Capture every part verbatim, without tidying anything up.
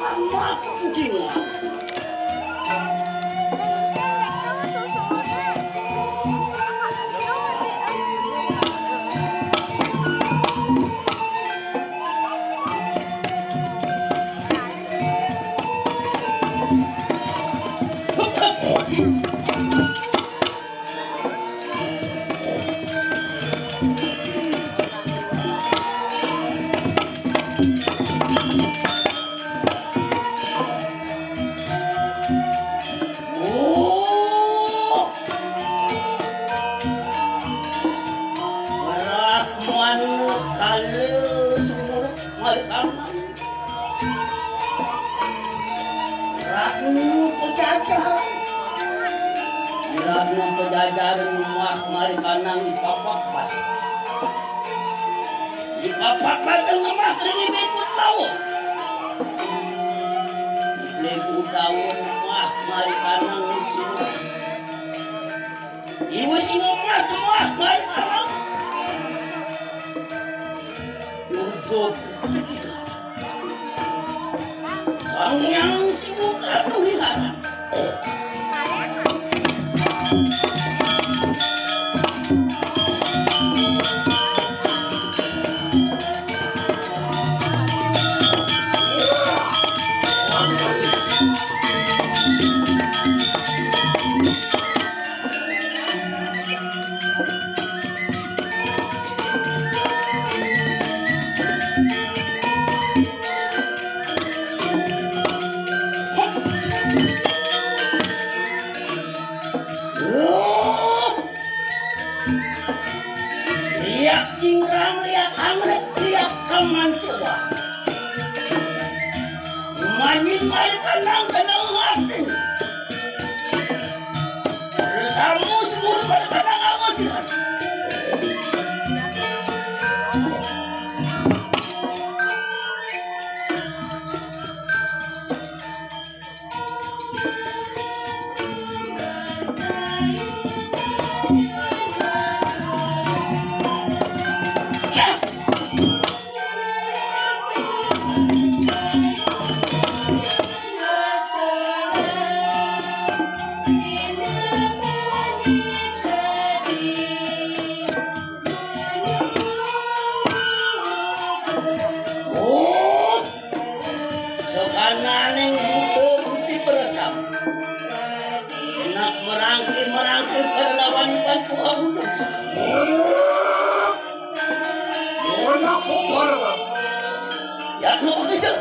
Makuncing. Oh. Rahman kale sumur markaman. Ratu pejajaran. Ratu pejajaran mah mari kanang di papak bat. Di papak bat tengah mah kering ibikut laut. Di peleku daun mah mari kanang di sini. Ibu sini mah mah mari kanang. Ujub. Sang Hyang Siwa Karna Wihara. Riak jingrang, riak anggrek, riak kamancewa. Manis mari kanang kenang ngatin. Samu semua pada kanang awasiran. Oh, sakananing buta putih beresam. Enak merangkir-merangkir perlawan iban tuha buta. Enak bubar. Ya, mau bisa.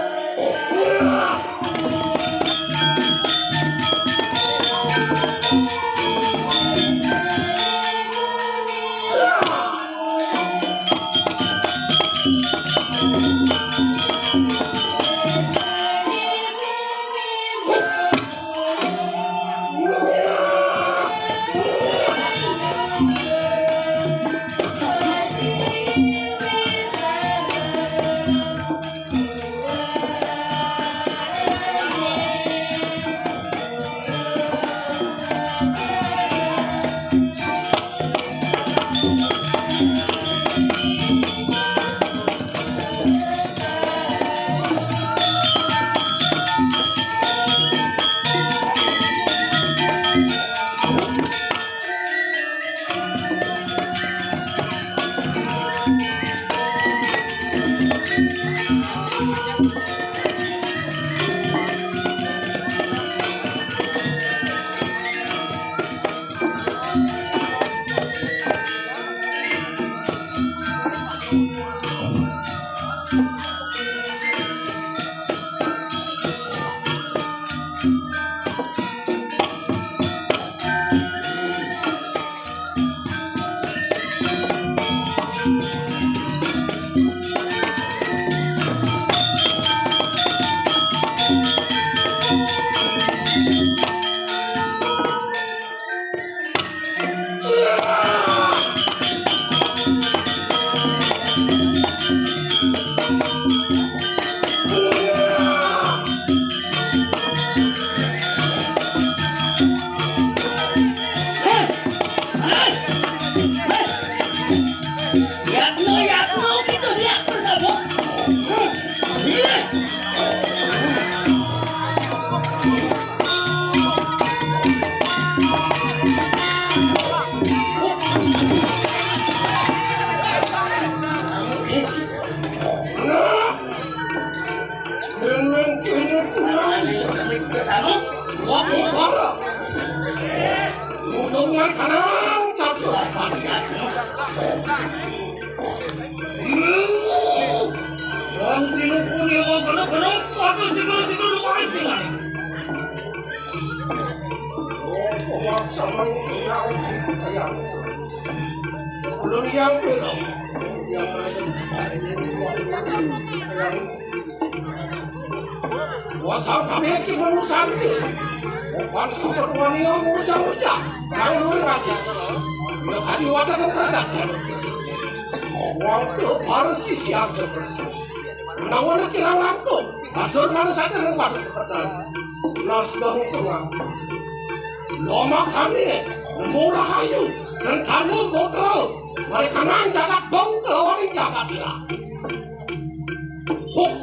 Nang kene kurang. Waduh, parah. Untung nang kanang jatuh. Wong sing pun ya wong kena-kena, waduh, sing kena, sing kena, lumayan sih, kan. Oh, wong sama ini yang, yang, belum yang belum. Yang lain. Wasal kabeh iki mung santi. Bukan seperti wani yang muja-muja. Saya luwih rajin. Ya tadi wadah yang terhadap jalur. Waktu baru sisi aku bersih. Namun kira langkung. Atur mana sadar yang pada kepercayaan. Nas gahung tengah. Loma kami, nemu rahayu, sentanu motor. Mereka nang jagat bongkel, orang jagat sila. Huk,